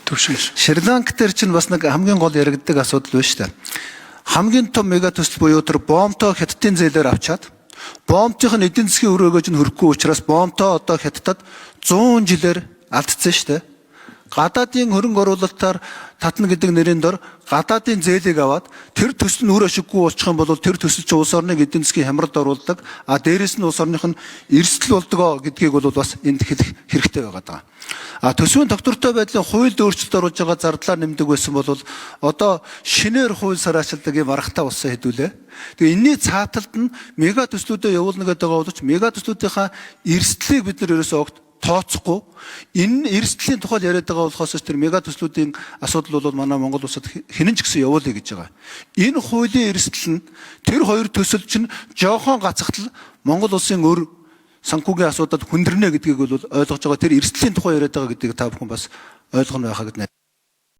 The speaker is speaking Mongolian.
Төвшин. Шри-Ланк дээр чинь бас нэг хамгийн гол яригддаг асуудал байна шүү дээ. Хамгийн том мега төсөл буюу тэр бомто хятадын зээлээр авчаад бомтын эдийн засгийн үр өгөөж нь хөрөхгүй учраас бомто одоо хятадд 100 жилээр алдсан шүү дээ. Гадаадын хөрөнгө оруулалтаар татна гэдэг нэрийн дор гадаадын зээлийг аваад тэр төсөл нь үр ашиггүй болчих юм бол тэр төсөл чинь улс орныг эдийн засгийн хямралд оруулдаг. А дээрэс нь улс орных нь эрсдэл болдог гэдгийг бол бас энд хэлэх хэрэгтэй байгаа даа. А төсвийн тогтвортой байдлын хуульд өөрчлөлт оруулж байгаа зардлаар нэмдэг байсан бол одоо шинээр хууль сараачилдаг юм аргатай болсон хэдүүлээ. Тэгээ энэний цааталд нь мега төслүүдэд явуулна гэдэг байгаа боловч мега төслүүдийнхаа эрсдлийг бид нар ерөөсөө огт тооцохгүй энэ эрсдлийн тухай яриад байгаа болохоос тэр мега төслүүдийн асуудал бол манай Монгол улсад хинэн ч гэсэн явуулъя гэж байгаа. Энэ хуулийн эрсдэл нь тэр хоёр төсөл чинь жоохон гацхтал Монгол улсын өр санхүүгийн асуудал хүндэрнэ гэдгийг бол ойлгож байгаа. Тэр эрсдлийн тухай яриад байгаа гэдгийг та бүхэн бас ойлгоно байхаа гэд найдаж.